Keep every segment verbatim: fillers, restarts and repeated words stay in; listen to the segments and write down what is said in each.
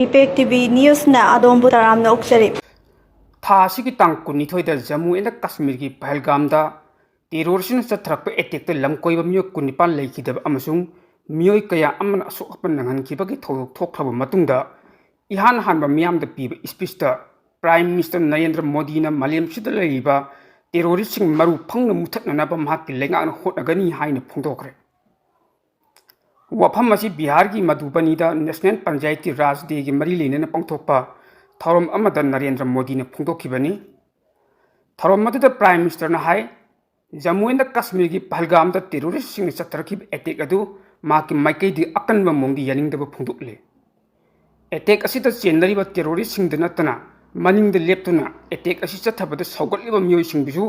Impact T V Newsꯅ ꯑꯗꯣꯝꯕꯨ ꯇꯔꯥꯝꯅ ꯑꯣꯛꯆꯔꯤ꯫ ꯊꯥ ꯑꯁꯤꯒꯤ ꯇꯥꯡ ꯀꯨꯟꯅꯤꯊꯣꯏꯗ ꯖꯝꯃꯨ ꯑꯦꯟ ꯀꯥꯁꯃꯤꯔꯒꯤ ꯄꯍꯜꯒꯥꯝꯗ ꯇꯦꯔꯣꯔꯤꯁꯅ ꯆꯠꯊꯔꯛꯄ ꯑꯦꯇꯦꯛꯇ ꯂꯝ ꯀꯣꯏꯕ ꯃꯤꯑꯣꯏ ꯀꯨꯟꯅꯤꯄꯥꯟ ꯂꯩꯈꯤꯗꯕ ꯑꯃꯁꯨꯡ ꯃꯤꯑꯣꯏ ꯀꯌꯥ ꯑꯃꯅ ꯑꯁꯣꯛ ꯑꯄꯟ ꯅꯪꯍꯟꯈꯤꯕꯒꯤ ꯊꯧꯗꯣꯛ ꯊꯣꯛꯈ꯭ꯔꯕ ꯃꯇꯨꯡꯗ, ꯏꯍꯥꯟ ꯍꯥꯟꯕ ꯃꯤꯌꯥꯝꯗ ꯄꯤꯕ ꯏꯁꯄꯤꯆꯇ ꯄ꯭ꯔꯥꯏꯝ ꯃꯤꯅꯤꯁꯇꯔ ꯅꯔꯦꯟꯗ꯭ꯔ ꯃꯣꯗꯤꯅ ꯃꯥꯂꯦꯝꯁꯤꯗ ꯂꯩꯔꯤꯕ ꯇꯦꯔꯣꯔꯤꯁꯁꯤꯡ ꯃꯔꯨ ꯐꯪꯅ ꯃꯨꯊꯠꯅꯅꯕ ꯃꯍꯥꯛꯀꯤ ꯂꯩꯉꯥꯛꯅ ꯍꯣꯠꯅꯒꯅꯤ ꯍꯥꯏꯅ ꯐꯣꯡꯗꯣꯛꯈ꯭ꯔꯦ꯫ ꯋꯥꯐꯝ ꯑꯁꯤ ꯕꯤꯍꯥꯔꯒꯤ ꯃꯙꯨꯕꯅꯤꯗ ꯅꯦꯁꯅꯦꯜ ꯄꯟꯆꯥꯌꯇꯤ ꯔꯥꯖ ꯗꯦꯒꯤ ꯃꯔꯤ ꯂꯩꯅꯅ ꯄꯥꯡꯊꯣꯛꯄ ꯊꯧꯔꯝ ꯑꯃꯗ ꯅꯔꯦꯟꯗ꯭ꯔ ꯃꯣꯗꯤꯅ ꯐꯣꯡꯗꯣꯛꯈꯤꯕꯅꯤ꯫ ꯊꯧꯔꯝ ꯑꯗꯨꯗ ꯄ꯭ꯔꯥꯏꯝ ꯃꯤꯅꯤꯁꯇꯔꯅ ꯍꯥꯏ, ꯖꯝꯃꯨ ꯑꯦꯟ ꯀꯥꯁꯃꯤꯔꯒꯤ ꯄꯍꯜꯒꯥꯝꯗ ꯇꯦꯔꯣꯔꯤꯁꯁꯤꯡꯅ ꯆꯠꯊꯔꯛꯈꯤꯕ ꯑꯦꯇꯦꯛ ꯑꯗꯨ ꯃꯍꯥꯛꯀꯤ ꯃꯥꯏꯀꯩꯗꯒꯤ ꯑꯀꯟꯕ ꯃꯑꯣꯡꯗ ꯌꯥꯅꯤꯡꯗꯕ ꯐꯣꯡꯗꯣꯛꯂꯤ꯫ ꯑꯦꯇꯦꯛ ꯑꯁꯤꯗ ꯆꯦꯟꯅꯔꯤꯕ ꯇꯦꯔꯣꯔꯤꯁꯁꯤꯡꯗ ꯅꯠꯇꯅ ꯃꯅꯤꯡꯗ ꯂꯦꯞꯇꯨꯅ ꯑꯦꯇꯦꯛ ꯑꯁꯤ ꯆꯠꯊꯕꯗ ꯁꯧꯒꯠꯂꯤꯕ ꯃꯤꯑꯣꯏꯁꯤꯡꯗꯨꯁꯨ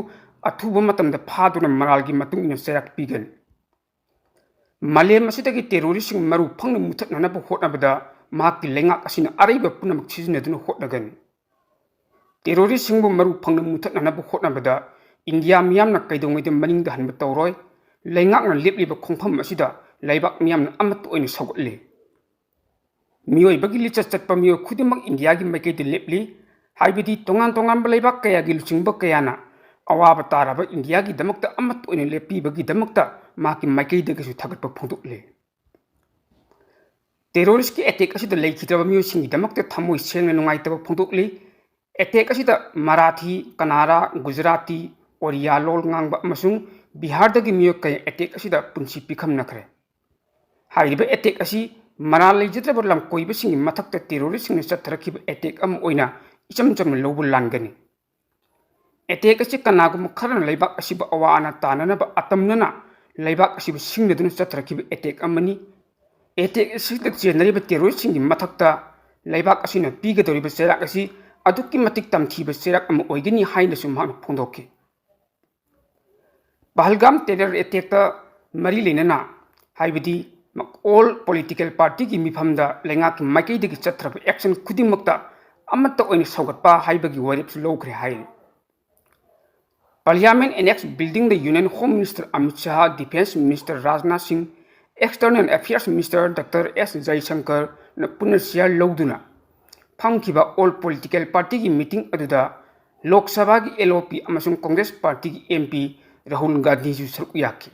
ꯑꯊꯨꯕ ꯃꯇꯝꯗ ꯐꯥꯗꯨꯅ ꯃꯔꯥꯜꯒꯤ ꯃꯇꯨꯡ ꯏꯟꯅ ꯆꯩꯔꯥꯛ ꯄꯤꯒꯅꯤ꯫ ꯃꯥꯂꯦꯝ ꯑꯁꯤꯗꯒꯤ ꯇꯦꯔꯣꯔꯤꯁꯁꯤꯡ ꯃꯔꯨ ꯐꯪꯅ ꯃꯨꯊꯠꯅꯅꯕ ꯍꯣꯠꯅꯕꯗ ꯃꯍꯥꯛꯀꯤ ꯂꯩꯉꯥꯛ ꯑꯁꯤꯅ ꯑꯔꯩꯕ ꯄꯨꯝꯅꯃꯛ ꯁꯤꯖꯤꯟꯅꯗꯨꯅ ꯍꯣꯠꯅꯒꯅꯤ꯫ ꯇꯦꯔꯣꯔꯤꯁꯁꯤꯡꯕꯨ ꯃꯔꯨ ꯐꯪꯅ ꯃꯨꯊꯠꯅꯅꯕ ꯍꯣꯠꯅꯕꯗ ꯏꯟꯗꯤꯌꯥ ꯃꯤꯌꯥꯝꯅ ꯀꯩꯗꯧꯉꯩꯗ ꯃꯅꯤꯡꯗ ꯍꯟꯕ ꯇꯧꯔꯣꯏ꯫ ꯂꯩꯉꯥꯛꯅ ꯂꯦꯞꯂꯤꯕ ꯈꯣꯡꯐꯝ ꯑꯁꯤꯗ ꯂꯩꯕꯥꯛ ꯃꯤꯌꯥꯝꯅ ꯑꯃꯠꯇ ꯑꯣꯏꯅ ꯁꯧꯒꯠꯂꯤ꯫ ꯃꯤꯑꯣꯏꯕꯒꯤ ꯂꯤꯆꯠ ꯆꯠꯄ ꯃꯤꯑꯣꯏ ꯈꯨꯗꯤꯡꯃꯛ ꯏꯟꯗꯤꯌꯥꯒꯤ ꯃꯥꯏꯀꯩꯗ ꯂꯦꯞꯂꯤ, ꯍꯥꯏꯕꯗꯤ ꯇꯣꯉꯥꯟ ꯇꯣꯉꯥꯟꯕ ꯂꯩꯕꯥꯛ ꯀꯌꯥꯒꯤ ꯂꯨꯆꯤꯡꯕ ꯀꯌꯥꯅ ꯑꯋꯥꯕ ꯇꯥꯔꯕ ꯏꯟꯗꯤꯌꯥꯒꯤꯗꯃꯛꯇ ꯑꯃꯠꯇ ꯑꯣꯏꯅ ꯂꯦꯞꯄꯤꯕꯒꯤꯗꯃꯛꯇ ꯃꯍꯥꯛꯀꯤ ꯃꯥꯏꯀꯩꯗꯒꯤꯁꯨ ꯊꯥꯒꯠꯄ ꯐꯣꯡꯗꯣꯛꯂꯤ꯫ ꯇꯦꯔꯣꯔꯤꯁꯀꯤ ꯑꯦꯇꯦꯛ ꯑꯁꯤꯗ ꯂꯩꯈꯤꯗ꯭ꯔꯕ ꯃꯤꯑꯣꯏꯁꯤꯡꯒꯤꯗꯃꯛꯇ ꯊꯃꯣꯏ ꯁꯦꯡꯅ ꯅꯨꯡꯉꯥꯏꯇꯕ ꯐꯣꯡꯗꯣꯛꯂꯤ꯫ ꯑꯦꯇꯦꯛ ꯑꯁꯤꯗ ꯃꯔꯥꯊꯤ, ꯀꯅꯥꯔꯥ, ꯒꯨꯖꯔꯥꯇꯤ, ꯑꯣꯔꯤꯌꯥ ꯂꯣꯜ ꯉꯥꯡꯕ ꯑꯃꯁꯨꯡ ꯕꯤꯍꯥꯔꯗꯒꯤ ꯃꯤꯑꯣꯏ ꯀꯌꯥ ꯑꯦꯇꯦꯛ ꯑꯁꯤꯗ ꯄꯨꯟꯁꯤ ꯄꯤꯈꯝꯅꯈ꯭ꯔꯦ꯫ ꯍꯥꯏꯔꯤꯕ ꯑꯦꯇꯦꯛ ꯑꯁꯤ ꯃꯔꯥꯜ ꯂꯩꯖꯗ꯭ꯔꯕ ꯂꯝꯀꯣꯏꯕꯁꯤꯡꯒꯤ ꯃꯊꯛꯇ ꯇꯦꯔꯣꯔꯤꯁꯁꯤꯡꯅ ꯆꯠꯊꯔꯛꯈꯤꯕ ꯑꯦꯇꯦꯛ ꯑꯃ ꯑꯣꯏꯅ ꯏꯆꯝ ꯆꯝꯅ ꯂꯧꯕ ꯂꯥꯟꯒꯅꯤ꯫ ꯑꯦꯇꯦꯛ ꯑꯁꯤ ꯀꯅꯥꯒꯨꯝꯕ ꯈꯔꯅ ꯂꯩꯕꯥꯛ ꯑꯁꯤꯕꯨ ꯑꯋꯥ ꯑꯅꯥ ꯇꯥꯅꯅꯕ ꯑꯇꯝꯅꯅ ꯂꯩꯕꯥꯛ ꯑꯁꯤꯕꯨ ꯁꯤꯡꯅꯗꯨꯅ ꯆꯠꯊꯔꯛꯈꯤꯕ ꯑꯦꯇꯦꯛ ꯑꯃꯅꯤ꯫ ꯑꯦꯇꯦꯛ ꯑꯁꯤꯗ ꯆꯦꯟꯅꯔꯤꯕ ꯇꯦꯔꯣꯔꯤꯁꯁꯤꯡꯒꯤ ꯃꯊꯛꯇ ꯂꯩꯕꯥꯛ ꯑꯁꯤꯅ ꯄꯤꯒꯗꯧꯔꯤꯕ ꯆꯩꯔꯥꯛ ꯑꯁꯤ ꯑꯗꯨꯛꯀꯤ ꯃꯇꯤꯛ ꯇꯝꯊꯤꯕ ꯆꯩꯔꯥꯛ ꯑꯃ ꯑꯣꯏꯒꯅꯤ ꯍꯥꯏꯅꯁꯨ ꯃꯍꯥꯛꯅ ꯐꯣꯡꯗꯣꯛꯈꯤ꯫ ꯄꯍꯜꯒꯥꯝ ꯇꯦꯔꯔ ꯑꯦꯇꯦꯛꯇ ꯃꯔꯤ ꯂꯩꯅꯅ, ꯍꯥꯏꯕꯗꯤ ꯑꯣꯜ ꯄꯣꯂꯤꯇꯤꯀꯦꯜ ꯄꯥꯔꯇꯤꯒꯤ ꯃꯤꯐꯝꯗ ꯂꯩꯉꯥꯛꯀꯤ ꯃꯥꯏꯀꯩꯗꯒꯤ ꯆꯠꯊꯔꯕ ꯑꯦꯛꯁꯟ ꯈꯨꯗꯤꯡꯃꯛꯇ ꯑꯃꯠꯇ ꯑꯣꯏꯅ ꯁꯧꯒꯠꯄ ꯍꯥꯏꯕꯒꯤ ꯋꯥꯔꯦꯞꯁꯨ ꯂꯧꯈ꯭ꯔꯦ ꯍꯥꯏꯔꯤ꯫ ꯄꯥꯔꯂꯤꯌꯥꯃꯦꯟ ꯑꯦꯅꯦꯛꯁ ꯕꯤꯜꯗꯤꯡꯗ union home minister Amit Shah, defence minister Rajnath Singh, External Affairs Minister Doctor S Jaishankarꯅ ꯄꯨꯟꯅ ꯆꯤꯌꯥꯔ ꯂꯧꯗꯨꯅ ꯐꯝꯈꯤꯕ all political partyꯒꯤ meeting ꯑꯗꯨꯗ ꯂꯣꯛ ꯁꯚꯥꯒꯤ LOP ꯑꯃꯁꯨꯡ ꯀꯣꯡꯒ꯭ꯔꯦꯁ ꯄꯥꯔꯇꯤꯒꯤ MP ꯔꯥꯍꯨꯜ ꯒꯥꯟꯙꯤꯁꯨ ꯁꯔꯨꯛ ꯌꯥꯈꯤ꯫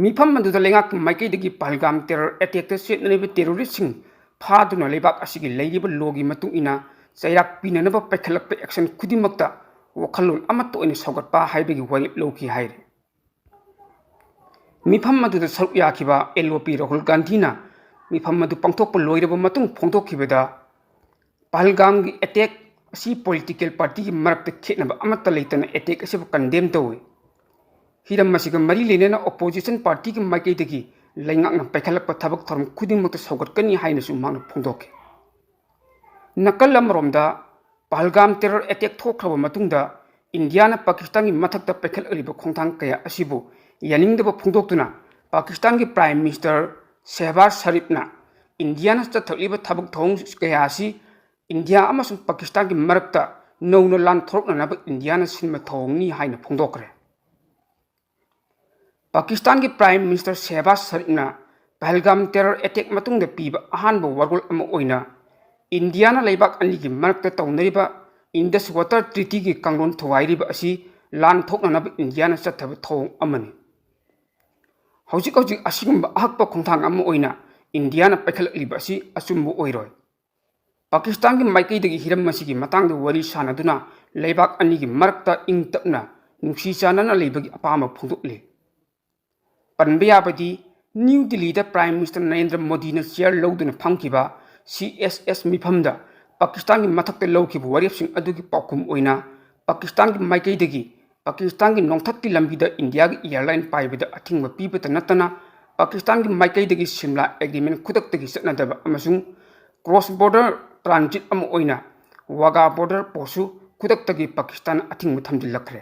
ꯃꯤꯐꯝ ꯑꯗꯨꯗ ꯂꯩꯉꯥꯛꯀꯤ ꯃꯥꯏꯀꯩꯗꯒꯤ ꯄꯍꯜꯒꯥꯝ terror attackꯇ ꯆꯦꯠꯅꯔꯤꯕ terroristꯁꯤꯡ ꯐꯥꯗꯨꯅ ꯂꯩꯕꯥꯛ ꯑꯁꯤꯒꯤ ꯂꯩꯔꯤꯕ lawꯒꯤ ꯃꯇꯨꯡ ꯏꯟꯅ ꯆꯩꯔꯥꯛ ꯄꯤꯅꯅꯕ ꯄꯥꯏꯈꯠꯂꯛꯄ action ꯈꯨꯗꯤꯡꯃꯛꯇ ꯋꯥꯈꯜꯂꯣꯟ ꯑꯃꯠꯇ ꯑꯣꯏꯅ ꯁꯧꯒꯠꯄ ꯍꯥꯏꯕꯒꯤ ꯋꯥꯔꯦꯞ ꯂꯧꯈꯤ ꯍꯥꯏꯔꯤ꯫ ꯃꯤꯐꯝ ꯑꯗꯨꯗ ꯁꯔꯨꯛ ꯌꯥꯈꯤꯕ LOP ꯔꯥꯍꯨꯜ ꯒꯥꯟꯙꯤꯅ ꯃꯤꯐꯝ ꯑꯗꯨ ꯄꯥꯡꯊꯣꯛꯄ ꯂꯣꯏꯔꯕ ꯃꯇꯨꯡ ꯐꯣꯡꯗꯣꯛꯈꯤꯕꯗ, ꯄꯍꯜꯒꯥꯝꯒꯤ attack ꯑꯁꯤ political partyꯒꯤ ꯃꯔꯛꯇ ꯈꯦꯠꯅꯕ ꯑꯃꯠꯇ ꯂꯩꯇꯅ attack ꯑꯁꯤꯕꯨ condemn ꯇꯧꯏ꯫ ꯍꯤꯔꯝ ꯑꯁꯤꯒ ꯃꯔꯤ ꯂꯩꯅꯅ opposition partyꯒꯤ ꯃꯥꯏꯀꯩꯗꯒꯤ ꯂꯩꯉꯥꯛꯅ ꯄꯥꯏꯈꯠꯂꯛꯄ ꯊꯕꯛ ꯊꯧꯔꯝ ꯈꯨꯗꯤꯡꯃꯛꯇ ꯁꯧꯒꯠꯀꯅꯤ ꯍꯥꯏꯅꯁꯨ ꯃꯍꯥꯛꯅ ꯐꯣꯡꯗꯣꯛꯈꯤ꯫ ꯅꯥꯀꯜ ꯑꯃꯔꯣꯝꯗ, ꯄꯍꯜꯒꯥꯝ terror attack ꯊꯣꯛꯈ꯭ꯔꯕ ꯃꯇꯨꯡꯗ ꯏꯟꯗꯤꯌꯥꯅ ꯄꯥꯀꯤꯁꯇꯥꯟꯒꯤ ꯃꯊꯛꯇ ꯄꯥꯏꯈꯠꯂꯛꯂꯤꯕ ꯈꯣꯡꯊꯥꯡ ꯀꯌꯥ ꯑꯁꯤꯕꯨ ꯌꯥꯅꯤꯡꯗꯕ ꯐꯣꯡꯗꯣꯛꯇꯨꯅ ꯄꯥꯀꯤꯁꯇꯥꯟꯒꯤ Prime Minister ꯁꯦꯍꯕꯥꯖ ꯁꯔꯤꯐꯅ ꯏꯟꯗꯤꯌꯥꯅ ꯆꯠꯊꯔꯛꯂꯤꯕ ꯊꯕꯛ ꯊꯧꯑꯣꯡ ꯀꯌꯥ ꯑꯁꯤ ꯏꯟꯗꯤꯌꯥ ꯑꯃꯁꯨꯡ ꯄꯥꯀꯤꯁꯇꯥꯟꯒꯤ ꯃꯔꯛꯇ ꯅꯧꯅ ꯂꯥꯟ ꯊꯣꯔꯛꯅꯅꯕ ꯏꯟꯗꯤꯌꯥꯅ ꯁꯤꯟꯕ ꯊꯧꯑꯣꯡꯅꯤ ꯍꯥꯏꯅ ꯐꯣꯡꯗꯣꯛꯈ꯭ꯔꯦ꯫ ꯄꯥꯀꯤꯁꯇꯥꯟꯒꯤ Prime Minister ꯁꯦꯍꯕꯥꯖ ꯁꯔꯤꯐꯅ ꯄꯍꯜꯒꯥꯝ terror attack ꯃꯇꯨꯡꯗ ꯄꯤꯕ ꯑꯍꯥꯟꯕ ꯋꯥꯔꯣꯜ ꯑꯃ ꯑꯣꯏꯅ ꯏꯟꯗꯤꯌꯥꯅ ꯂꯩꯕꯥꯛ ꯑꯅꯤꯒꯤ ꯃꯔꯛꯇ ꯇꯧꯅꯔꯤꯕ Indus Water Treatyꯒꯤ ꯀꯥꯡꯂꯣꯟ ꯊꯨꯒꯥꯏꯔꯤꯕ ꯑꯁꯤ ꯂꯥꯟ ꯊꯣꯛꯅꯅꯕ ꯏꯟꯗꯤꯌꯥꯅ ꯆꯠꯊꯕ ꯊꯧꯑꯣꯡ ꯑꯃꯅꯤ꯫ ꯍꯧꯖꯤꯛ ꯍꯧꯖꯤꯛ ꯑꯁꯤꯒꯨꯝꯕ ꯑꯍꯛꯄ ꯈꯣꯡꯊꯥꯡ ꯑꯃ ꯑꯣꯏꯅ ꯏꯟꯗꯤꯌꯥꯅ ꯄꯥꯏꯈꯠꯂꯛꯂꯤꯕ ꯑꯁꯤ ꯑꯆꯨꯝꯕ ꯑꯣꯏꯔꯣꯏ꯫ ꯄꯥꯀꯤꯁꯇꯥꯟꯒꯤ ꯃꯥꯏꯀꯩꯗꯒꯤ ꯍꯤꯔꯝ ꯑꯁꯤꯒꯤ ꯃꯇꯥꯡꯗ ꯋꯥꯔꯤ ꯁꯥꯅꯗꯨꯅ ꯂꯩꯕꯥꯛ ꯑꯅꯤꯒꯤ ꯃꯔꯛꯇ ꯏꯪ ꯇꯞꯅ, ꯅꯨꯡꯁꯤ ꯆꯥꯟꯅꯅ ꯂꯩꯕꯒꯤ ꯑꯄꯥꯝꯕ ꯐꯣꯡꯗꯣꯛꯂꯤ꯫ ꯄꯟꯕ ꯌꯥꯕꯗꯤ, ꯅ꯭ꯌꯨ ꯗꯤꯜꯂꯤꯗ Prime Minister ꯅꯔꯦꯟꯗ꯭ꯔ ꯃꯣꯗꯤꯅ chair ꯂꯧꯗꯨꯅ ꯐꯝꯈꯤꯕ C S S ꯃꯤꯐꯝꯗ ꯄꯥꯀꯤꯁꯇꯥꯟꯒꯤ ꯃꯊꯛꯇ ꯂꯧꯈꯤꯕ ꯋꯥꯔꯦꯞꯁꯤꯡ ꯑꯗꯨꯒꯤ ꯄꯥꯎꯈꯨꯝ ꯑꯣꯏꯅ ꯄꯥꯀꯤꯁꯇꯥꯟꯒꯤ ꯃꯥꯏꯀꯩꯗꯒꯤ ꯄꯥꯀꯤꯁꯇꯥꯟꯒꯤ ꯅꯣꯡꯊꯛꯀꯤ ꯂꯝꯕꯤꯗ ꯏꯟꯗꯤꯌꯥꯒꯤ airline ꯄꯥꯏꯕꯗ ꯑꯊꯤꯡꯕ ꯄꯤꯕꯇ ꯅꯠꯇꯅ ꯄꯥꯀꯤꯁꯇꯥꯟꯒꯤ ꯃꯥꯏꯀꯩꯗꯒꯤ ꯁꯤꯝꯂꯥ agreement ꯈꯨꯗꯛꯇꯒꯤ ꯆꯠꯅꯗꯕ ꯑꯃꯁꯨꯡ cross border transit ꯑꯃ ꯑꯣꯏꯅ ꯋꯥꯒꯥ border postꯁꯨ ꯈꯨꯗꯛꯇꯒꯤ ꯄꯥꯀꯤꯁꯇꯥꯟ ꯑꯊꯤꯡꯕ ꯊꯝꯖꯤꯜꯂꯛꯈ꯭ꯔꯦ꯫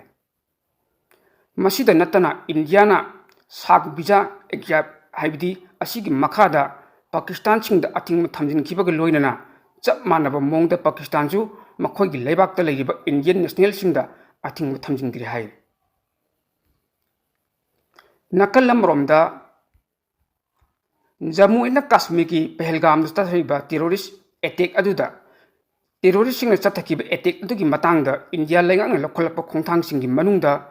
ꯃꯁꯤꯗ ꯅꯠꯇꯅ ꯏꯟꯗꯤꯌꯥꯅ ꯁꯥꯔꯛ visa exception ꯍꯥꯏꯕꯗꯤ ꯑꯁꯤꯒꯤ ꯃꯈꯥꯗ ꯄꯥꯀꯤꯁꯇꯥꯟꯁꯤꯡꯗ ꯑꯊꯤꯡꯕ ꯊꯝꯖꯤꯟꯈꯤꯕꯒ ꯂꯣꯏꯅꯅ ꯆꯞ ꯃꯥꯟꯅꯕ ꯃꯑꯣꯡꯗ ꯄꯥꯀꯤꯁꯇꯥꯟꯁꯨ ꯃꯈꯣꯏꯒꯤ ꯂꯩꯕꯥꯛꯇ ꯂꯩꯔꯤꯕ Indian nationalꯁꯤꯡꯗ ꯑꯊꯤꯡꯕ ꯊꯝꯖꯤꯟꯈ꯭ꯔꯦ ꯍꯥꯏꯔꯤ꯫ ꯅꯥꯀꯜ ꯑꯃꯔꯣꯝꯗ ꯖꯝꯃꯨ ꯑꯦꯟ ꯀꯥꯁꯃꯤꯔꯒꯤ ꯄꯍꯜꯒꯥꯝꯗ ꯆꯠꯊꯔꯤꯕ terrorist attack ꯑꯗꯨꯗ terroristꯁꯤꯡꯅ ꯆꯠꯊꯈꯤꯕ attack ꯑꯗꯨꯒꯤ ꯃꯇꯥꯡꯗ ꯏꯟꯗꯤꯌꯥ ꯂꯩꯉꯥꯛꯅ ꯂꯧꯈꯠꯂꯛꯄ ꯈꯣꯡꯊꯥꯡꯁꯤꯡꯒꯤ ꯃꯅꯨꯡꯗ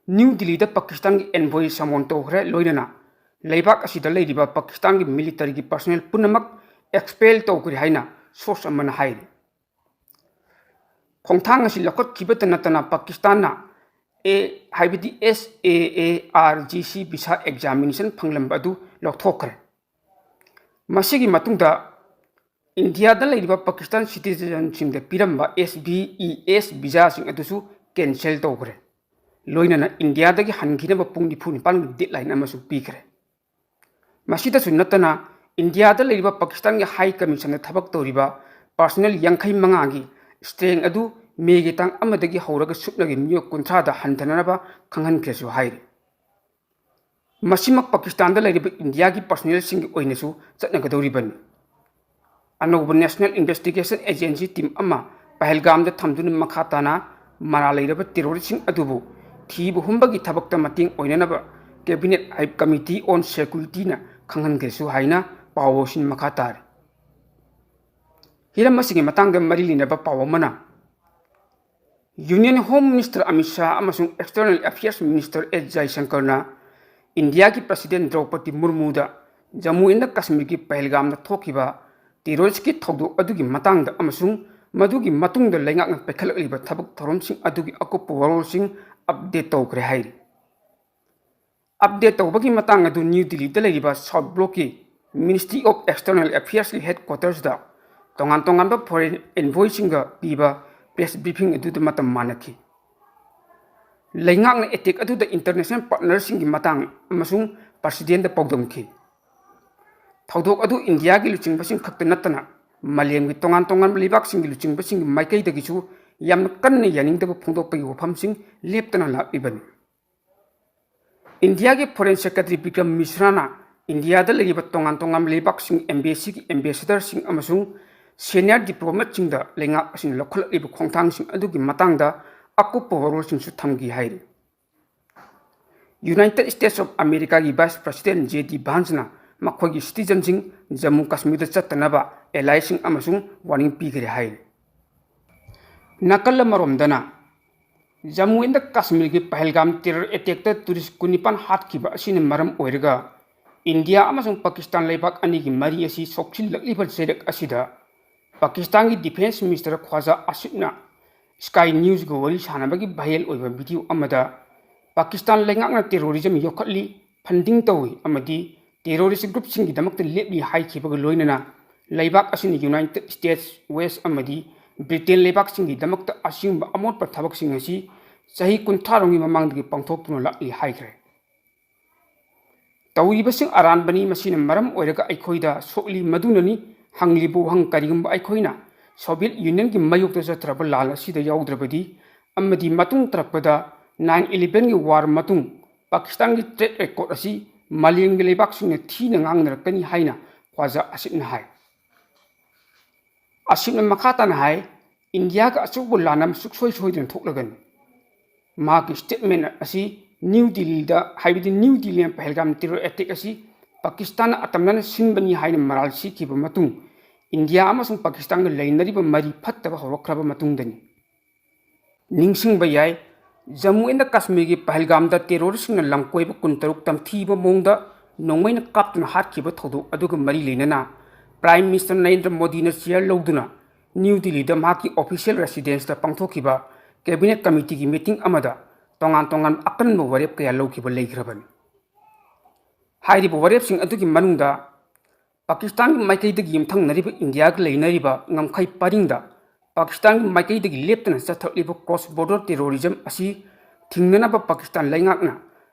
ꯅ꯭ꯌꯨ ꯗꯤꯜꯂꯤꯗ ꯄꯥꯀꯤꯁꯇꯥꯟꯒꯤ envoy summon ꯇꯧꯈ꯭ꯔꯦ, ꯂꯣꯏꯅꯅ ꯂꯩꯕꯥꯛ ꯑꯁꯤꯗ ꯂꯩꯔꯤꯕ ꯄꯥꯀꯤꯁꯇꯥꯟꯒꯤ militaryꯒꯤ personnel ꯄꯨꯝꯅꯃꯛ expel ꯇꯧꯈ꯭ꯔꯦ ꯍꯥꯏꯅ source ꯑꯃꯅ ꯍꯥꯏꯔꯤ꯫ ꯈꯣꯡꯊꯥꯡ ꯑꯁꯤ ꯂꯧꯈꯠꯈꯤꯕꯇ ꯅꯠꯇꯅ ꯄꯥꯀꯤꯁꯇꯥꯟꯅ ꯑꯦ ꯍꯥꯏꯕꯗꯤ S A A R G C visa examination ꯐꯪꯂꯝꯕ ꯑꯗꯨ ꯂꯧꯊꯣꯛꯈ꯭ꯔꯦ꯫ ꯃꯁꯤꯒꯤ ꯃꯇꯨꯡꯗ ꯏꯟꯗꯤꯌꯥꯗ ꯂꯩꯔꯤꯕ ꯄꯥꯀꯤꯁꯇꯥꯟ citizenꯁꯤꯡꯗ ꯄꯤꯔꯝꯕ S B E S visaꯁꯤꯡ ꯑꯗꯨꯁꯨ cancel ꯇꯧꯈ꯭ꯔꯦ꯫ ꯂꯣꯏꯅꯅ ꯏꯟꯗꯤꯌꯥꯗꯒꯤ ꯍꯟꯈꯤꯅꯕ ꯄꯨꯡ ꯅꯤꯐꯨ ꯅꯤꯄꯥꯟꯒꯤ deadline ꯑꯃꯁꯨ ꯄꯤꯈ꯭ꯔꯦ꯫ ꯃꯁꯤꯗꯁꯨ ꯅꯠꯇꯅ ꯏꯟꯗꯤꯌꯥꯗ ꯂꯩꯔꯤꯕ ꯄꯥꯀꯤꯁꯇꯥꯟꯒꯤ high commissionꯗ ꯊꯕꯛ ꯇꯧꯔꯤꯕ personnel ꯌꯥꯡꯈꯩ ꯃꯉꯥꯒꯤ strength ꯑꯗꯨ ꯃꯦꯒꯤ ꯇꯥꯡ ꯑꯃꯗꯒꯤ ꯍꯧꯔꯒ ꯁꯨꯞꯅꯒꯤ ꯃꯤꯑꯣꯏ ꯀꯨꯟꯊ꯭ꯔꯥꯗ ꯍꯟꯊꯅꯅꯕ ꯈꯪꯍꯟꯈ꯭ꯔꯦꯁꯨ ꯍꯥꯏꯔꯤ꯫ ꯃꯁꯤꯃꯛ ꯄꯥꯀꯤꯁꯇꯥꯟꯗ ꯂꯩꯔꯤꯕ ꯏꯟꯗꯤꯌꯥꯒꯤ personnelꯁꯤꯡꯒꯤ ꯑꯣꯏꯅꯁꯨ ꯆꯠꯅꯒꯗꯧꯔꯤꯕꯅꯤ꯫ ꯑꯅꯧꯕ National Investigation Agency team ꯑꯃ ꯄꯍꯜꯒꯥꯝꯗ ꯊꯝꯗꯨꯅ ꯃꯈꯥ ꯇꯥꯅ ꯃꯔꯥꯜ ꯂꯩꯔꯕ terroristꯁꯤꯡ ꯑꯗꯨꯕꯨ ꯊꯤꯕ ꯍꯨꯝꯕꯒꯤ ꯊꯕꯛꯇ ꯃꯇꯦꯡ ꯑꯣꯏꯅꯅꯕ Cabinet Committee on Securityꯅ ꯈꯪꯍꯟꯈ꯭ꯔꯦꯁꯨ ꯍꯥꯏꯅ ꯄꯥꯎ ꯑꯁꯤꯅ ꯃꯈꯥ ꯇꯥꯔꯤ꯫ ꯍꯤꯔꯝ ꯑꯁꯤꯒꯤ ꯃꯇꯥꯡꯗ ꯃꯔꯤ ꯂꯩꯅꯕ ꯄꯥꯎ ꯑꯃꯅ Union Home Minister Amit Shah ꯑꯃꯁꯨꯡ External Affairs Minister S ꯖꯌꯁꯪꯀꯔꯅ ꯏꯟꯗꯤꯌꯥꯒꯤ President ꯗ꯭ꯔꯧꯄꯗꯤ ꯃꯨꯔꯃꯨꯗ ꯖꯝꯃꯨ ꯑꯦꯟ ꯀꯥꯁꯃꯤꯔꯒꯤ ꯄꯍꯜꯒꯥꯝꯗ ꯊꯣꯛꯈꯤꯕ terroristꯀꯤ ꯊꯧꯗꯣꯛ ꯑꯗꯨꯒꯤ ꯃꯇꯥꯡꯗ ꯑꯃꯁꯨꯡ ꯃꯗꯨꯒꯤ ꯃꯇꯨꯡꯗ ꯂꯩꯉꯥꯛꯅ ꯄꯥꯏꯈꯠꯂꯛꯂꯤꯕ ꯊꯕꯛ ꯊꯧꯔꯝꯁꯤꯡ ꯑꯗꯨꯒꯤ ꯑꯀꯨꯞꯄ ꯋꯥꯔꯣꯜꯁꯤꯡ update ꯇꯧꯈ꯭ꯔꯦ ꯍꯥꯏꯔꯤ꯫ Update ꯇꯧꯕꯒꯤ ꯃꯇꯥꯡ ꯑꯗꯨ ꯅ꯭ꯌꯨ ꯗꯤꯜꯂꯤꯗ ꯂꯩꯔꯤꯕ South Blockꯀꯤ Ministry of External Affairsꯀꯤ headquartersꯗ ꯇꯣꯉꯥꯟ ꯇꯣꯉꯥꯟꯕ foreign envoyꯁꯤꯡꯒ ꯄꯤꯕ press briefing ꯑꯗꯨꯗ ꯃꯇꯝ ꯃꯥꯟꯅꯈꯤ꯫ ꯂꯩꯉꯥꯛꯅ attack ꯑꯗꯨꯗ international partnerꯁꯤꯡꯒꯤ ꯃꯇꯥꯡ ꯑꯃꯁꯨꯡ Presidentꯗ ꯄꯥꯎꯗꯝꯈꯤ꯫ ꯊꯧꯗꯣꯛ ꯑꯗꯨ ꯏꯟꯗꯤꯌꯥꯒꯤ ꯂꯨꯆꯤꯡꯕꯁꯤꯡ ꯈꯛꯇ ꯅꯠꯇꯅ ꯃꯥꯂꯦꯝꯒꯤ ꯇꯣꯉꯥꯟ ꯇꯣꯉꯥꯟꯕ ꯂꯩꯕꯥꯛꯁꯤꯡꯒꯤ ꯂꯨꯆꯤꯡꯕꯁꯤꯡꯒꯤ ꯃꯥꯏꯀꯩꯗꯒꯤꯁꯨ ꯌꯥꯝꯅ ꯀꯟꯅ ꯌꯥꯅꯤꯡꯗꯕ ꯐꯣꯡꯗꯣꯛꯄꯒꯤ ꯋꯥꯐꯝꯁꯤꯡ ꯂꯦꯞꯇꯅ ꯂꯥꯛꯂꯤꯕꯅꯤ꯫ ꯏꯟꯗꯤꯌꯥꯒꯤ Foreign Secretary ꯕꯤꯀ꯭ꯔꯝ ꯃꯤꯁ꯭ꯔꯥꯅ ꯏꯟꯗꯤꯌꯥꯗ ꯂꯩꯔꯤꯕ ꯇꯣꯉꯥꯟ ꯇꯣꯉꯥꯟꯕ ꯂꯩꯕꯥꯛꯁꯤꯡ embassy ambassadorꯁꯤꯡ ꯑꯃꯁꯨꯡ senior diplomatꯁꯤꯡꯗ ꯂꯩꯉꯥꯛ ꯑꯁꯤꯅ ꯂꯧꯈꯠꯂꯛꯂꯤꯕ ꯈꯣꯡꯊꯥꯡꯁꯤꯡ ꯑꯗꯨꯒꯤ ꯃꯇꯥꯡꯗ ꯑꯀꯨꯞꯄ ꯋꯥꯔꯣꯜꯁꯤꯡꯁꯨ ꯊꯝꯈꯤ ꯍꯥꯏꯔꯤ꯫ United States of Americaꯒꯤ Vice President J D Vanceꯅ ꯃꯈꯣꯏꯒꯤ citizenꯁꯤꯡ ꯖꯝꯃꯨ ꯀꯥꯁꯃꯤꯔꯗ ꯆꯠꯇꯅꯕ alliesꯁꯤꯡ ꯑꯃꯁꯨꯡ warning ꯄꯤꯈ꯭ꯔꯦ ꯍꯥꯏꯔꯤ꯫ ꯅꯥꯀꯜ ꯑꯃꯔꯣꯝꯗꯅ, ꯖꯝꯃꯨ ꯑꯦꯟꯗ ꯀꯥꯁꯃꯤꯔꯒꯤ ꯄꯍꯜꯒꯥꯝ terror attackꯇ tourist ꯀꯨꯟꯅꯤꯄꯥꯟ ꯍꯥꯠꯈꯤꯕ ꯑꯁꯤꯅ ꯃꯔꯝ ꯑꯣꯏꯔꯒ ꯏꯟꯗꯤꯌꯥ ꯑꯃꯁꯨꯡ ꯄꯥꯀꯤꯁꯇꯥꯟ ꯂꯩꯕꯥꯛ ꯑꯅꯤꯒꯤ ꯃꯔꯤ ꯑꯁꯤ ꯁꯣꯛꯆꯤꯜꯂꯛꯂꯤꯕ ꯆꯩꯔꯛ ꯑꯁꯤꯗ ꯄꯥꯀꯤꯁꯇꯥꯟꯒꯤ defence minister ꯈ꯭ꯋꯥꯖꯥ ꯑꯁꯤꯐꯅ Sky Newsꯒ ꯋꯥꯔꯤ ꯁꯥꯟꯅꯕꯒꯤ viral ꯑꯣꯏꯕ video ꯑꯃꯗ ꯄꯥꯀꯤꯁꯇꯥꯟ ꯂꯩꯉꯥꯛꯅ terrorism ꯌꯣꯛꯈꯠꯂꯤ, funding ꯇꯧꯏ ꯑꯃꯗꯤ terrorist groupꯁꯤꯡꯒꯤꯗꯃꯛꯇ ꯂꯦꯞꯂꯤ ꯍꯥꯏꯈꯤꯕꯒ ꯂꯣꯏꯅꯅ ꯂꯩꯕꯥꯛ ꯑꯁꯤꯅ United States, West ꯑꯃꯗꯤ Britain ꯂꯩꯕꯥꯛꯁꯤꯡꯒꯤꯗꯃꯛꯇ ꯑꯁꯤꯒꯨꯝꯕ ꯑꯃꯣꯠꯄ ꯊꯕꯛꯁꯤꯡ ꯑꯁꯤ ꯆꯍꯤ ꯀꯨꯟꯊ꯭ꯔꯥ ꯔꯣꯝꯒꯤ ꯃꯃꯥꯡꯗꯒꯤ ꯄꯥꯡꯊꯣꯛꯇꯨꯅ ꯂꯥꯛꯂꯤ ꯍꯥꯏꯈ꯭ꯔꯦ꯫ ꯇꯧꯔꯤꯕꯁꯤꯡ ꯑꯔꯥꯟꯕꯅꯤ, ꯃꯁꯤꯅ ꯃꯔꯝ ꯑꯣꯏꯔꯒ ꯑꯩꯈꯣꯏꯗ ꯁꯣꯛꯂꯤ꯫ ꯃꯗꯨꯅꯅꯤ ꯍꯪꯂꯤꯕ ꯋꯥꯍꯪ, ꯀꯔꯤꯒꯨꯝꯕ ꯑꯩꯈꯣꯏꯅ Soviet Unionꯒꯤ ꯃꯥꯌꯣꯛꯇ ꯆꯠꯊꯔꯕ ꯂꯥꯟ ꯑꯁꯤꯗ ꯌꯥꯎꯗ꯭ꯔꯕꯗꯤ ꯑꯃꯗꯤ ꯃꯇꯨꯡ ꯇꯥꯔꯛꯄꯗ nine elevenꯒꯤ war ꯃꯇꯨꯡ ꯄꯥꯀꯤꯁꯇꯥꯟꯒꯤ track record ꯑꯁꯤ ꯃꯥꯂꯦꯝꯒꯤ ꯂꯩꯕꯥꯛꯁꯤꯡꯅ ꯊꯤꯅ ꯉꯥꯡꯅꯔꯛꯀꯅꯤ ꯍꯥꯏꯅ ꯈ꯭ꯋꯥꯖꯥ ꯑꯁꯤꯐꯅ ꯍꯥꯏ꯫ ꯑꯁꯤꯐꯅ ꯃꯈꯥ ꯇꯥꯅ ꯍꯥꯏ, ꯏꯟꯗꯤꯌꯥꯒ ꯑꯆꯧꯕ ꯂꯥꯟ ꯑꯃ ꯁꯨꯡꯁꯣꯏ ꯁꯣꯏꯗꯅ ꯊꯣꯛꯂꯒꯅꯤ꯫ ꯃꯍꯥꯛꯀꯤ statement ꯑꯁꯤ ꯅ꯭ꯌꯨ ꯗꯤꯜꯂꯤꯗ, ꯍꯥꯏꯕꯗꯤ ꯅ꯭ꯌꯨ ꯗꯤꯜꯂꯤꯅ ꯄꯍꯜꯒꯥꯝ terror attack ꯑꯁꯤ ꯄꯥꯀꯤꯁꯇꯥꯟꯅ ꯑꯇꯝꯅꯅ ꯁꯤꯟꯕꯅꯤ ꯍꯥꯏꯅ ꯃꯔꯥꯜ ꯁꯤꯈꯤꯕ ꯃꯇꯨꯡ, ꯏꯟꯗꯤꯌꯥ ꯑꯃꯁꯨꯡ ꯄꯥꯀꯤꯁꯇꯥꯟꯒ ꯂꯩꯅꯔꯤꯕ ꯃꯔꯤ ꯐꯠꯇꯕ ꯍꯧꯔꯛꯈ꯭ꯔꯕ ꯃꯇꯨꯡꯗꯅꯤ꯫ ꯅꯤꯡꯁꯤꯡꯕ ꯌꯥꯏ, ꯖꯝꯃꯨ ꯑꯦꯟꯗ ꯀꯥꯁꯃꯤꯔꯒꯤ ꯄꯍꯜꯒꯥꯝꯗ terroristꯁꯤꯡꯅ ꯂꯝꯀꯣꯏꯕ ꯀꯨꯟꯇꯔꯨꯛ ꯇꯝꯊꯤꯕ ꯃꯑꯣꯡꯗ ꯅꯣꯡꯃꯩꯅ ꯀꯥꯞꯇꯨꯅ ꯍꯥꯠꯈꯤꯕ ꯊꯧꯗꯣꯛ ꯑꯗꯨꯒ ꯃꯔꯤ ꯂꯩꯅꯅ Prime Minister ꯅꯔꯦꯟꯗ꯭ꯔ ꯃꯣꯗꯤꯅ chair ꯂꯧꯗꯨꯅ ꯅ꯭ꯌꯨ ꯗꯤꯜꯂꯤꯗ ꯃꯍꯥꯛꯀꯤ official residenceꯇ ꯄꯥꯡꯊꯣꯛꯈꯤꯕ cabinet committeeꯒꯤ meeting ꯑꯃꯗ ꯇꯣꯉꯥꯟ ꯇꯣꯉꯥꯟꯕ ꯑꯀꯟꯕ ꯋꯥꯔꯦꯞ ꯀꯌꯥ ꯂꯧꯈꯤꯕ ꯂꯩꯈ꯭ꯔꯕꯅꯤ꯫ ꯍꯥꯏꯔꯤꯕ ꯋꯥꯔꯦꯞꯁꯤꯡ ꯑꯗꯨꯒꯤ ꯃꯅꯨꯡꯗ ꯄꯥꯀꯤꯁꯇꯥꯟꯒꯤ ꯃꯥꯏꯀꯩꯗꯒꯤ ꯌꯨꯝꯊꯪꯅꯔꯤꯕ ꯏꯟꯗꯤꯌꯥꯒ ꯂꯩꯅꯔꯤꯕ ꯉꯝꯈꯩ ꯄꯔꯤꯡꯗ ꯄꯥꯀꯤꯁꯇꯥꯟꯒꯤ ꯃꯥꯏꯀꯩꯗꯒꯤ ꯂꯦꯞꯇꯅ ꯆꯠꯊꯔꯛꯂꯤꯕ cross border terrorism ꯑꯁꯤ ꯊꯤꯡꯅꯅꯕ ꯄꯥꯀꯤꯁꯇꯥꯟ ꯂꯩꯉꯥꯛꯅ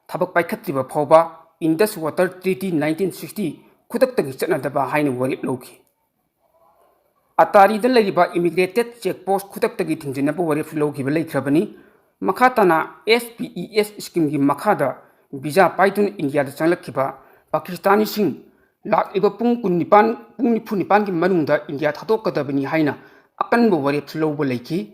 ꯊꯕꯛ ꯄꯥꯏꯈꯠꯇ꯭ꯔꯤꯕ ꯐꯥꯎꯕ Indus Water Treaty nineteen sixty ꯈꯨꯗꯛꯇꯒꯤ ꯆꯠꯅꯗꯕ ꯍꯥꯏꯅ ꯋꯥꯔꯦꯞ ꯂꯧꯈꯤ꯫ ꯑꯇꯥꯔꯤꯗ ꯂꯩꯔꯤꯕ immigrated check post ꯈꯨꯗꯛꯇꯒꯤ ꯊꯤꯡꯖꯤꯟꯅꯕ ꯋꯥꯔꯦꯞꯁꯨ ꯂꯧꯈꯤꯕ ꯂꯩꯈ꯭ꯔꯕꯅꯤ꯫ ꯃꯈꯥ ꯇꯥꯅ S P E S schemeꯒꯤ ꯃꯈꯥꯗ visa ꯄꯥꯏꯗꯨꯅ ꯏꯟꯗꯤꯌꯥꯗ ꯆꯪꯂꯛꯈꯤꯕ ꯄꯥꯀꯤꯁꯇꯥꯅꯤꯁꯤꯡ ꯂꯥꯛꯂꯤꯕ ꯄꯨꯡ ꯀꯨꯟꯅꯤꯄꯥꯟ, ꯄꯨꯡ ꯅꯤꯐꯨ ꯅꯤꯄꯥꯟꯒꯤ ꯃꯅꯨꯡꯗ ꯏꯟꯗꯤꯌꯥ ꯊꯥꯗꯣꯛꯀꯗꯕꯅꯤ ꯍꯥꯏꯅ ꯑꯀꯟꯕ ꯋꯥꯔꯦꯞꯁꯨ ꯂꯧꯕ ꯂꯩꯈꯤ꯫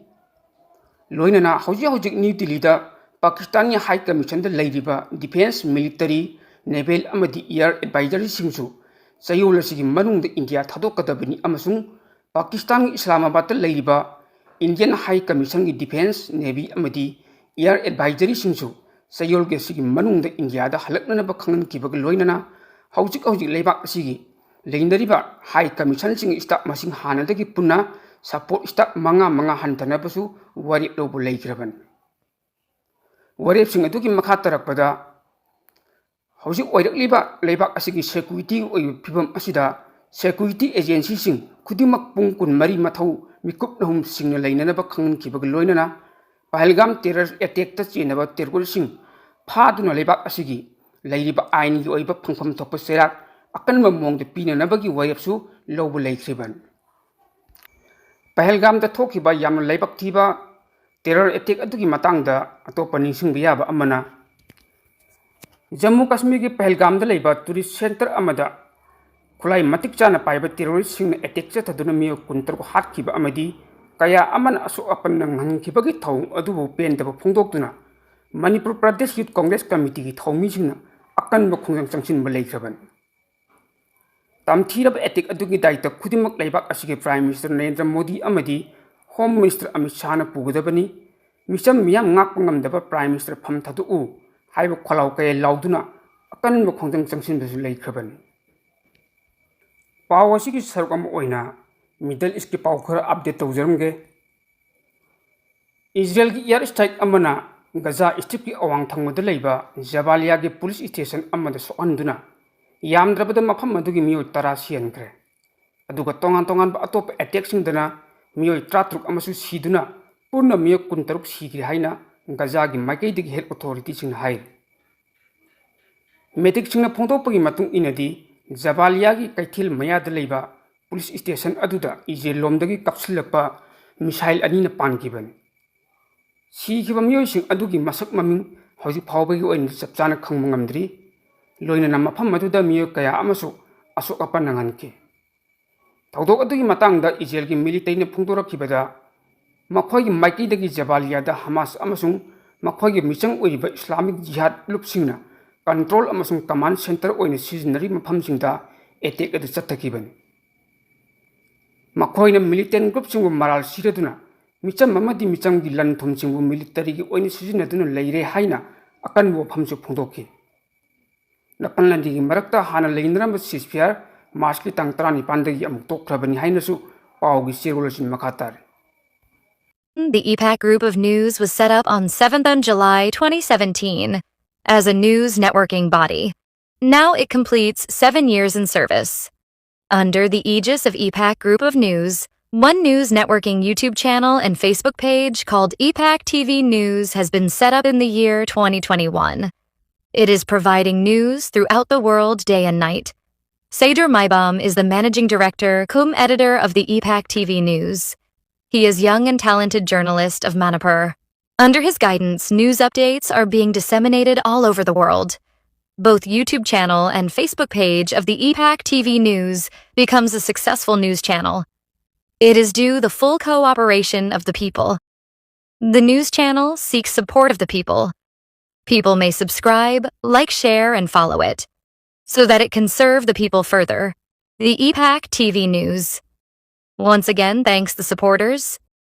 ꯂꯣꯏꯅꯅ ꯍꯧꯖꯤꯛ ꯍꯧꯖꯤꯛ ꯅ꯭ꯌꯨ ꯗꯤꯜꯂꯤꯗ ꯄꯥꯀꯤꯁꯇꯥꯟꯒꯤ High Commissionꯗ ꯂꯩꯔꯤꯕ defence, military, ꯅꯦꯚꯦꯜ ꯑꯃꯗꯤ ꯏꯌꯥꯔ ꯑꯦꯗꯚꯥꯏꯖꯔꯤꯁꯤꯡꯁꯨ ꯆꯌꯣꯜ ꯑꯁꯤꯒꯤ ꯃꯅꯨꯡꯗ ꯏꯟꯗꯤꯌꯥ ꯊꯥꯗꯣꯛꯀꯗꯕꯅꯤ ꯑꯃꯁꯨꯡ ꯄꯥꯀꯤꯁꯇꯥꯟꯒꯤ ꯏꯁꯂꯥꯃꯥꯕꯥꯗꯇ ꯂꯩꯔꯤꯕ ꯏꯟꯗꯤꯌꯟ ꯍꯥꯏ ꯀꯃꯤꯁꯟꯒꯤ ꯗꯤꯐꯦꯟꯁ, ꯅꯦꯚꯤ ꯑꯃꯗꯤ ꯏꯌꯥꯔ ꯑꯦꯗꯚꯥꯏꯖꯔꯤꯁꯤꯡꯁꯨ ꯆꯌꯣꯜꯒꯤ ꯑꯁꯤꯒꯤ ꯃꯅꯨꯡꯗ ꯏꯟꯗꯤꯌꯥꯗ ꯍꯜꯂꯛꯅꯅꯕ ꯈꯪꯍꯟꯈꯤꯕꯒ ꯂꯣꯏꯅꯅ ꯍꯧꯖꯤꯛ ꯍꯧꯖꯤꯛ ꯂꯩꯕꯥꯛ ꯑꯁꯤꯒꯤ ꯂꯩꯅꯔꯤꯕ ꯍꯥꯏ ꯀꯃꯤꯁꯟꯁꯤꯡꯒꯤ ꯁ꯭ꯇꯥꯐ ꯃꯁꯤꯡ ꯍꯥꯟꯅꯗꯒꯤ ꯄꯨꯟꯅ ꯁꯄꯣꯔꯠ ꯁ꯭ꯇꯥꯐ ꯃꯉꯥ ꯃꯉꯥ ꯍꯟꯊꯅꯕꯁꯨ ꯋꯥꯔꯦꯞ ꯂꯧꯕ ꯂꯩꯈ꯭ꯔꯕꯅꯤ꯫ ꯋꯥꯔꯦꯞꯁꯤꯡ ꯑꯗꯨꯒꯤ ꯃꯈꯥ ꯇꯥꯔꯛꯄꯗ, ꯍꯧꯖꯤꯛ ꯑꯣꯏꯔꯛꯂꯤꯕ ꯂꯩꯕꯥꯛ ꯑꯁꯤꯒꯤ ꯁꯦꯀ꯭ꯌꯨꯔꯤꯇꯤꯒꯤ ꯑꯣꯏꯕ ꯐꯤꯕꯝ ꯑꯁꯤꯗ ꯁꯦꯀ꯭ꯌꯨꯔꯤꯇꯤ ꯑꯦꯖꯦꯟꯁꯤꯁꯤꯡ ꯈꯨꯗꯤꯡꯃꯛ ꯄꯨꯡ ꯀꯨꯟꯃꯔꯤ ꯃꯊꯧ ꯃꯤꯀꯨꯞ ꯅꯍꯨꯝ ꯁꯤꯡꯅ ꯂꯩꯅꯅꯕ ꯈꯪꯍꯟꯈꯤꯕꯒ ꯂꯣꯏꯅꯅ ꯄꯍꯜꯒꯥꯝ ꯇꯦꯔꯔ ꯑꯦꯇꯦꯛꯇ ꯆꯦꯟꯅꯕ ꯇꯦꯔꯣꯔꯤꯁꯁꯤꯡ ꯐꯥꯗꯨꯅ ꯂꯩꯕꯥꯛ ꯑꯁꯤꯒꯤ ꯂꯩꯔꯤꯕ ꯑꯥꯏꯟꯒꯤ ꯑꯣꯏꯕ ꯐꯪꯐꯝ ꯊꯣꯛꯄ ꯆꯩꯔꯥꯛ ꯑꯀꯟꯕ ꯃꯑꯣꯡꯗ ꯄꯤꯅꯅꯕꯒꯤ ꯋꯥꯔꯦꯞꯁꯨ ꯂꯧꯕ ꯂꯩꯈ꯭ꯔꯤꯕꯅꯤ꯫ ꯄꯍꯜꯒꯥꯝꯗ ꯊꯣꯛꯈꯤꯕ ꯌꯥꯝꯅ ꯂꯥꯏꯕꯛ ꯊꯤꯕ ꯇꯦꯔꯔ ꯑꯦꯇꯦꯛ ꯑꯗꯨꯒꯤ ꯃꯇꯥꯡꯗ ꯑꯇꯣꯞꯄ ꯅꯤꯡꯁꯤꯡꯕ ꯌꯥꯕ ꯑꯃꯅ, ꯖꯝꯃꯨ ꯀꯥꯁꯃꯤꯔꯒꯤ ꯄꯍꯜꯒꯥꯝꯗ ꯂꯩꯕ ꯇꯨꯔꯤꯁ ꯁꯦꯟꯇꯔ ꯑꯃꯗ ꯈꯨꯠꯂꯥꯏ ꯃꯇꯤꯛ ꯆꯥꯅ ꯄꯥꯏꯕ ꯇꯦꯔꯣꯔꯤꯁꯁꯤꯡꯅ ꯑꯦꯇꯦꯛ ꯆꯠꯊꯗꯨꯅ ꯃꯤꯑꯣꯏ ꯀꯨꯟꯇꯔꯨꯛ ꯍꯥꯠꯈꯤꯕ ꯑꯃꯗꯤ ꯀꯌꯥ ꯑꯃꯅ ꯑꯁꯣꯛ ꯑꯄꯟ ꯅꯪꯍꯟꯈꯤꯕꯒꯤ ꯊꯧꯑꯣꯡ ꯑꯗꯨꯕꯨ ꯄꯦꯟꯗꯕ ꯐꯣꯡꯗꯣꯛꯇꯨꯅ ꯃꯅꯤꯄꯨꯔ ꯄ꯭ꯔꯗꯦꯁ ꯌꯨꯠ ꯀꯣꯡꯒ꯭ꯔꯦꯁ ꯀꯃꯤꯇꯤꯒꯤ ꯊꯧꯃꯤꯁꯤꯡꯅ ꯑꯀꯟꯕ ꯈꯣꯡꯖꯪ ꯆꯪꯁꯤꯟꯕ ꯂꯩꯈ꯭ꯔꯕꯅꯤ꯫ ꯇꯝꯊꯤꯔꯕ ꯑꯦꯇꯦꯛ ꯑꯗꯨꯒꯤ ꯗꯥꯏꯇ ꯈꯨꯗꯤꯡꯃꯛ ꯂꯩꯕꯥꯛ ꯑꯁꯤꯒꯤ ꯄ꯭ꯔꯥꯏꯝ ꯃꯤꯅꯤꯁꯇꯔ ꯅꯔꯦꯟꯗ꯭ꯔ ꯃꯣꯗꯤ ꯑꯃꯗꯤ ꯍꯣꯝ ꯃꯤꯅꯤꯁꯇꯔ ꯑꯃꯤꯠ ꯁꯥꯍꯅ ꯄꯨꯒꯗꯕꯅꯤ꯫ ꯃꯤꯆꯝ ꯃꯤꯌꯥꯝ ꯉꯥꯛꯄ ꯉꯝꯗꯕ ꯄ꯭ꯔꯥꯏꯝ ꯃꯤꯅꯤꯁꯇꯔ ꯐꯝ ꯊꯥꯗꯣꯛꯎ ꯍꯥꯏꯕ ꯈꯣꯜꯂꯥꯎ ꯀꯌꯥ ꯂꯥꯎꯗꯨꯅ ꯑꯀꯟꯕ ꯈꯣꯡꯖꯪ ꯆꯪꯁꯤꯟꯕꯁꯨ ꯂꯩꯈ꯭ꯔꯕꯅꯤ꯫ ꯄꯥꯎ ꯑꯁꯤꯒꯤ ꯁꯔꯨꯛ ꯑꯃ ꯑꯣꯏꯅ ꯃꯤꯗꯜ ꯏꯁꯀꯤ ꯄꯥꯎ ꯈꯔ ꯑꯞꯗꯦꯠ ꯇꯧꯖꯔꯝꯒꯦ꯫ ꯏꯖꯔꯦꯜꯒꯤ ꯏꯌꯥꯔ ꯁ꯭ꯇ꯭ꯔꯥꯏꯛ ꯑꯃꯅ ꯒꯖꯥ ꯁ꯭ꯇ꯭ꯔꯤꯞꯀꯤ ꯑꯋꯥꯡ ꯊꯪꯕꯗ ꯂꯩꯕ ꯖꯕꯥꯂꯤꯌꯥꯒꯤ ꯄꯨꯂꯤꯁ ꯁ꯭ꯇꯦꯁꯟ ꯑꯃꯗ ꯁꯣꯛꯍꯟꯗꯨꯅ ꯌꯥꯝꯗ꯭ꯔꯕꯗ ꯃꯐꯝ ꯑꯗꯨꯒꯤ ꯃꯤꯑꯣꯏ ꯇꯔꯥ ꯁꯤꯍꯟꯈ꯭ꯔꯦ꯫ ꯑꯗꯨꯒ ꯇꯣꯉꯥꯟ ꯇꯣꯉꯥꯟꯕ ꯑꯇꯣꯞꯄ ꯑꯦꯇꯦꯛꯁꯤꯡꯗꯅ ꯃꯤꯑꯣꯏ ꯇꯔꯥꯇꯔꯨꯛ ꯑꯃꯁꯨ ꯁꯤꯗꯨꯅ ꯄꯨꯟꯅ ꯃꯤꯑꯣꯏ ꯀꯨꯟꯇꯔꯨꯛ ꯁꯤꯈ꯭ꯔꯦ ꯍꯥꯏꯅ ꯒꯖꯥꯒꯤ ꯃꯥꯏꯀꯩꯗꯒꯤ ꯍꯦꯜꯊ ꯑꯣꯊꯣꯔꯤꯇꯤꯁꯤꯡꯅ ꯍꯥꯏꯔꯤ꯫ ꯃꯦꯗꯤꯛꯁꯤꯡꯅ ꯐꯣꯡꯗꯣꯛꯄꯒꯤ ꯃꯇꯨꯡ ꯏꯟꯅꯗꯤ, ꯖꯕꯥꯂꯤꯌꯥꯒꯤ ꯀꯩꯊꯦꯜ ꯃꯌꯥꯗ ꯂꯩꯕ ꯄꯨꯂꯤꯁ ꯁ꯭ꯇꯦꯁꯟ ꯑꯗꯨꯗ ꯏꯖꯔꯦꯜꯂꯣꯝꯗꯒꯤ ꯀꯥꯞꯁꯤꯜꯂꯛꯄ ꯃꯤꯁꯥꯏꯜ ꯑꯅꯤꯅ ꯄꯥꯟꯈꯤꯕꯅꯤ꯫ ꯁꯤꯈꯤꯕ ꯃꯤꯑꯣꯏꯁꯤꯡ ꯑꯗꯨꯒꯤ ꯃꯁꯛ ꯃꯃꯤꯡ ꯍꯧꯖꯤꯛ ꯐꯥꯎꯕꯒꯤ ꯑꯣꯏꯅꯗꯤ ꯆꯞ ꯆꯥꯅ ꯈꯪꯕ ꯉꯝꯗ꯭ꯔꯤ꯫ ꯂꯣꯏꯅꯅ ꯃꯐꯝ ꯑꯗꯨꯗ ꯃꯤꯑꯣꯏ ꯀꯌꯥ ꯑꯃꯁꯨ ꯑꯁꯣꯛ ꯑꯄꯟ ꯅꯪꯍꯟꯈꯤ꯫ ꯊꯧꯗꯣꯛ ꯑꯗꯨꯒꯤ ꯃꯇꯥꯡꯗ ꯏꯖꯔꯦꯜꯒꯤ ꯃꯤꯂꯤꯇꯔꯤꯅ ꯐꯣꯡꯗꯣꯔꯛꯈꯤꯕꯗ, ꯃꯈꯣꯏꯒꯤ ꯃꯥꯏꯀꯩꯗꯒꯤ ꯖꯕꯥꯂꯤꯌꯥꯗ ꯍꯃꯥꯁ ꯑꯃꯁꯨꯡ ꯃꯈꯣꯏꯒꯤ ꯃꯤꯆꯪ ꯑꯣꯏꯔꯤꯕ ꯏꯁꯂꯥꯃꯤꯛ ꯖꯤꯍꯥꯗ ꯂꯨꯞꯁꯤꯡꯅ control ꯑꯃꯁꯨꯡ command center ꯑꯣꯏꯅ ꯁꯤꯖꯤꯟꯅꯔꯤꯕ ꯃꯐꯝꯁꯤꯡꯗ attack ꯑꯗꯨ ꯆꯠꯊꯈꯤꯕꯅꯤ꯫ ꯃꯈꯣꯏꯅ militant groupꯁꯤꯡꯕꯨ ꯃꯔꯥꯜ ꯁꯤꯔꯗꯨꯅ ꯃꯤꯆꯝ ꯑꯃꯗꯤ ꯃꯤꯆꯝꯒꯤ ꯂꯟ ꯊꯨꯝꯁꯤꯡꯕꯨ militaryꯒꯤ ꯑꯣꯏꯅ ꯁꯤꯖꯤꯟꯅꯗꯨꯅ ꯂꯩꯔꯦ ꯍꯥꯏꯅ ꯑꯀꯟꯕ ꯋꯥꯐꯝꯁꯨ ꯐꯣꯡꯗꯣꯛꯈꯤ꯫ ꯅꯥꯀꯜ ꯑꯅꯤꯒꯤ ꯃꯔꯛꯇ ꯍꯥꯟꯅ ꯂꯩꯅꯔꯝꯕ ceasefire Marchꯀꯤ ꯇꯥꯡ ꯇꯔꯥꯅꯤꯄꯥꯟꯗꯒꯤ ꯑꯃꯨꯛ ꯇꯣꯛꯈ꯭ꯔꯕꯅꯤ ꯍꯥꯏꯅꯁꯨ ꯄꯥꯎꯒꯤ ꯆꯦꯔꯣꯜ ꯑꯁꯤꯅ ꯃꯈꯥ ꯇꯥꯔꯤ꯫ The E PAC Group of News was set up on seventh of July twenty seventeen as a news networking body. Now it completes seven years in service. Under the aegis of E PAC Group of News, One News Networking YouTube channel and Facebook page called E PAC T V News has been set up in the year twenty twenty-one. It is providing news throughout the world day and night. Seydur Maibam is the managing director cum editor of the E PAC T V News. He is young and talented journalist of Manipur. Under his guidance, news updates are being disseminated all over the world. Both YouTube channel and Facebook page of the E PAC T V News becomes a successful news channel. It is due the full cooperation of the people. The news channel seeks support of the people. People may subscribe, like, share, and follow it so that it can serve the people further. The E PAC T V News once again thanks the supporters,